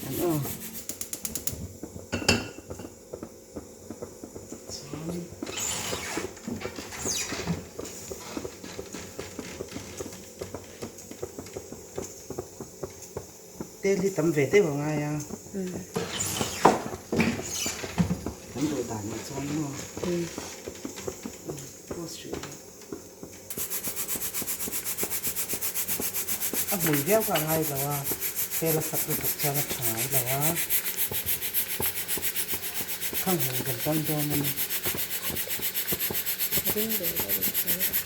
An aw. Chuan tel hi tam ve deuh a ngai a. Kan duh dan ah chuan maw. Post hrih rawh. A hmui viau kha a ngai lo a, tel a khat lutuk chuan a tha ngai lo a. Khang hmui kan tan dawn a ni. Ring ve deuh in sawi rawh.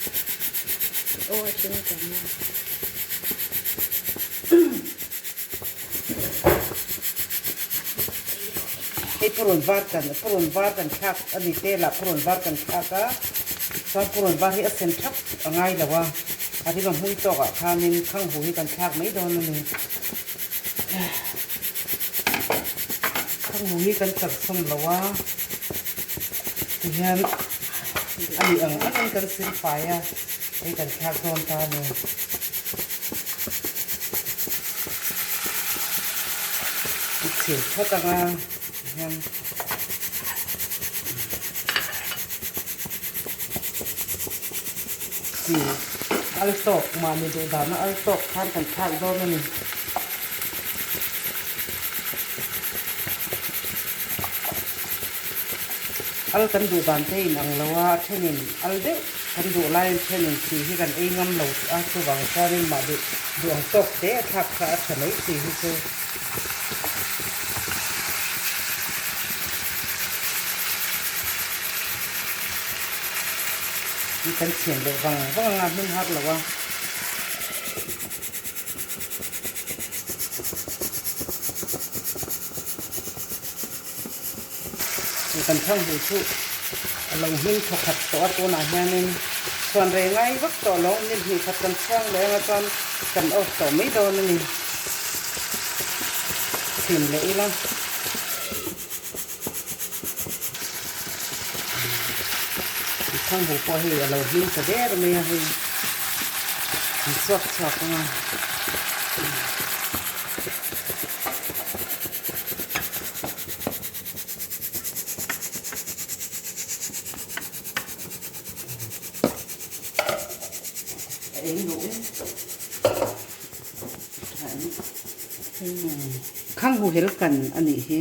Aw a ching chuan maw. Hei purun var kan purun var kan thlak a ni tel ah purun var kan thlak a chuan purun var hi a sen thap a ngai lo a a rim a hmui tawk ah khanin khanghu hi kan thlak mai dawn a ni khanghu hi kan kalsawm lo a tihian a nih ang angin kan silfai a hei kan thlak dawn ta a ni. Chhir phawt anga hian chi al tawk mahni duh dana al tawk khan kan thlak dawn a ni. Al kan duh dan te in ang lo a, a thenin al deuh kan duh laiin thenin chi hi kan ei ngam lo a, chuvang chuanin mah duh duh ang tawk te a thlak kha a tha mai chi hi chu. Kan chhian leh vang vang anga hmun har lo a. Kan thang hu chu a lo hming thaw khat tawh a tunah hianin chhuan rei ngai vak tawh lo ni hnih khat kan chhuang leh anga chuan kan off tawh mai dawn a ni chhin leh ila thang hu pawh hei a lo hming ta der mai a hei an chhuak chhuak anga. Khang hu hel kan a nih hi.